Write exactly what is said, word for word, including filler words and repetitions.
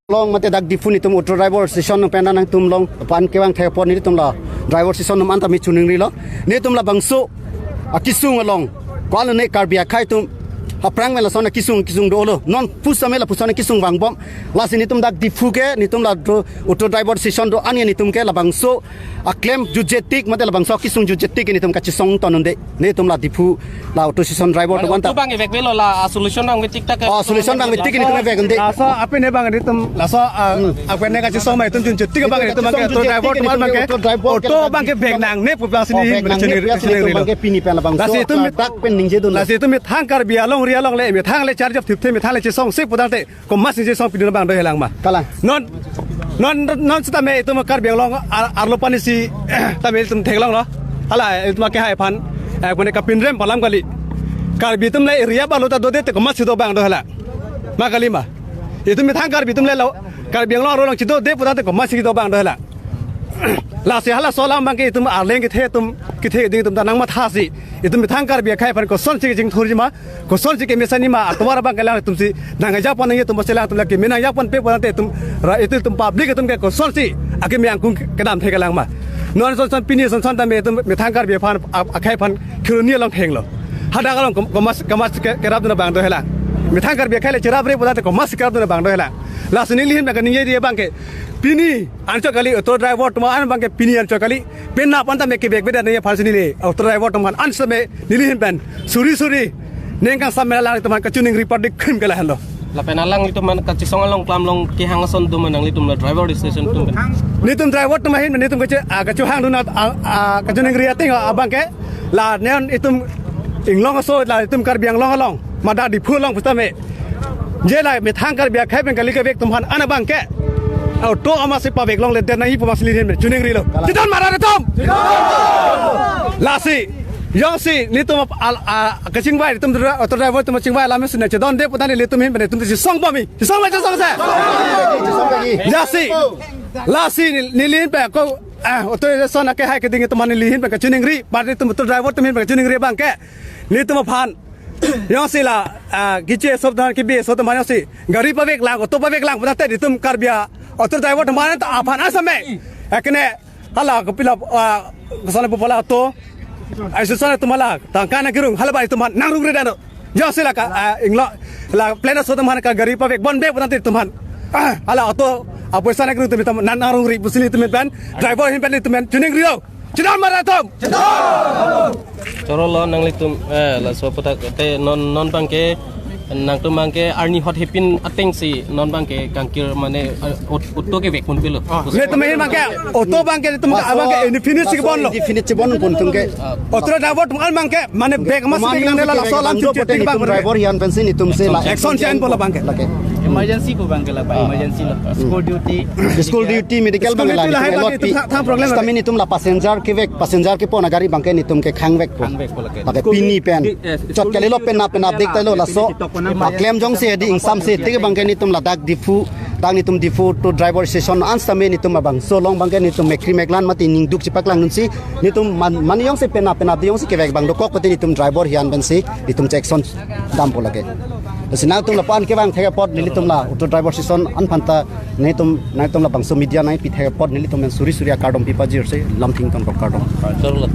along mate dak Diphu netum auto driver association pen nangtum along pan kevang thek apot nelitum la driver association atum anta me choningrilo. Netum labangso akesung along ko-an lone Karbi akhei atum aphrang me lason akesung kesung dolo. Non pusitame lapuson akesung vangbom. Lasi netum dak Diphu ke netum la dro-, auto driver association do-an ke netum ke labangso aklem jutjetik mate labangso akesung jutjetik ke netum kachesong ton unde. Netum la Diphu la auto association driver atum anta. Auto abang vekvelo la, ah, solution abang vetik tak. Oh, solution abang vetik netum vek unde. Laso apin ne abang netum, laso, ah, apin ne kachesong ma itum jutjetik abang netum abang ke auto driver atum abang ke, auto abang ke vek nangne pu lasi netum abang ke pini pen labangso, lasi itum dak pen ningjedun. Lasi itum methang Karbi alongri along le, methang le charge of thipthe, methang le chesongse pudangte komatsi chesong pidun abang dohelang ma? Kalang. Non, non, non sitame itum Karbi Anglong ar-, arlo aphansi tame itum theklonglo. Hala itum akehai aphan, eh, mane kapinrem pu alam kali. Karbi atum le area abang lo ta dode te komatsi do abang dohelang ma, kali ma? Itum methang Karbi atum le lo, Karbi Anglong arlo along chedode pudangte komatsi do abang dohelang. Lasi halaso alam abang ke itum arleng kethe atum, kethe ding atum ta nangmathasi. Itum methang Karbi akhei aphan kosonsi kachingthurji ma, kosonsi kemesen ji ma, atovar abang ke lang itumsi nang ajak pon nangji atum, basi lang atum la keme nang ajak ponpe pudangte itum ra, itum, itum public atum ke kosonsi akeme angkung kedam theklang ma? Non son son pini son son tame itum methang Karbi aphan, a-, akhei aphan kheroni along thenglo. Hadak along kom-, komat, komat ke, kerapdun abang dohelang. Methang Karbi akhei le cheraprek pudangte komatsi kerapdun abang dohelang. Lasi neli ahin abang ke ningje abang ke pini anchot kali, auto driver atum an abang ke pini anchot kali. Penap anta me kevek beda nangji aphansi neli auto driver atum an sitame neli ahin pen suri suri neng kangsam me alanglitum aphan kachoningri padik khim ke lahenlo. Lapen alanglitum aphan kachesong along klam along kehang ason do ma nanglitum la driver association atum pen? Netum driver atum ahin netum kache, ah, kachohangdun a, a, kachoningri ateng abang ke la non itum inglong aso la itum Karbi Anglong along mate Diphu along pusitame je la methang Karbi akhei pen kali kevek atum aphan an abang ke auto amatsi pavek longledet nangji pu amatsi neli ahin choningrilo. Chedon ma ra netum? Lasi jongsi netum ap-, al-, a, kachingvai netum dra-, auto driver atum chingvai alam si nangchedonde putangte nelitum ahin pen netum chesong bomji. Chesong ma, chesongse? Lasi, lasi neli, neli ahin pen ko, ah, auto association akehai keding atum aphan neli ahin pen kachoningri, bad netum auto driver atum ahin pen kachoningri abang ke netum aphan jongsi la, ah, keche sop dan kebi sop atum aphan jongsi gari paveklang, auto paveklang pudangte netum Karbi a-, auto driver atum aphan ta aphan asame. Ekne hala kopilo, ah, kosonle pu pu la auto association atum hala tangka nangkerung, hala abang itum aphan nangrungri dano. Jongsi la ka, ah, inglo la plan aso atum aphan ka gari pavek bombe pudangte itum aphan, ah, hala auto apoisa nangkerung atum itum aphan nang, nangrungri pusi nelitum ahin pen driver ahin pen nelitum ahin choningrilo. Chedon ma ra netum? Chorolo nanglitum, eh, laso aputhak te non, non abang ke, nangtum abang ke arni hot hepin atengsi non abang ke kangkir mane, eh, aut-, auto kevek ponpelo. Netum ahin abang ke auto abang ke netum abang ke indefinite si kebonlo. Indefinite si bon pon netum ke. Auto driver atum an abang ke mane vek mas kevek nang de la laso alam chip chip abang driver ahin pensi netum si la action si an pon la abang ke. Lake. Emergency pu abang ke la, emergency lo. School duty. School duty, medical abang ke la. School duty lahai abang ke netum itum tha, tha problem. Sitame netum la passenger kevek, passenger kepon agari abang ke netum kekhang vekpo. Khang vekpo lake. Lake pini pen. Chot kalilo penap penap dik talo laso. Aklem jongsi hedi ingsamse tik abang ke netum ladak Diphu, dak netum Diphu auto driver association an sitame netum labangso along abang ke netum mekri meklan mati ningduk chipaklang dunsi netum man, man jongsi penap penap di jongsi kevek abang dokok pute netum driver ahin pensi netum action dampo lake. Lasi nangtum lapu-an kevang thek apot nelitum la auto driver association an aphanta netum, nangtum labangso media nangpi thek apot nelitum pen suri suri akardom pipajirsi lamthing tangkok, kardom. Chorolo.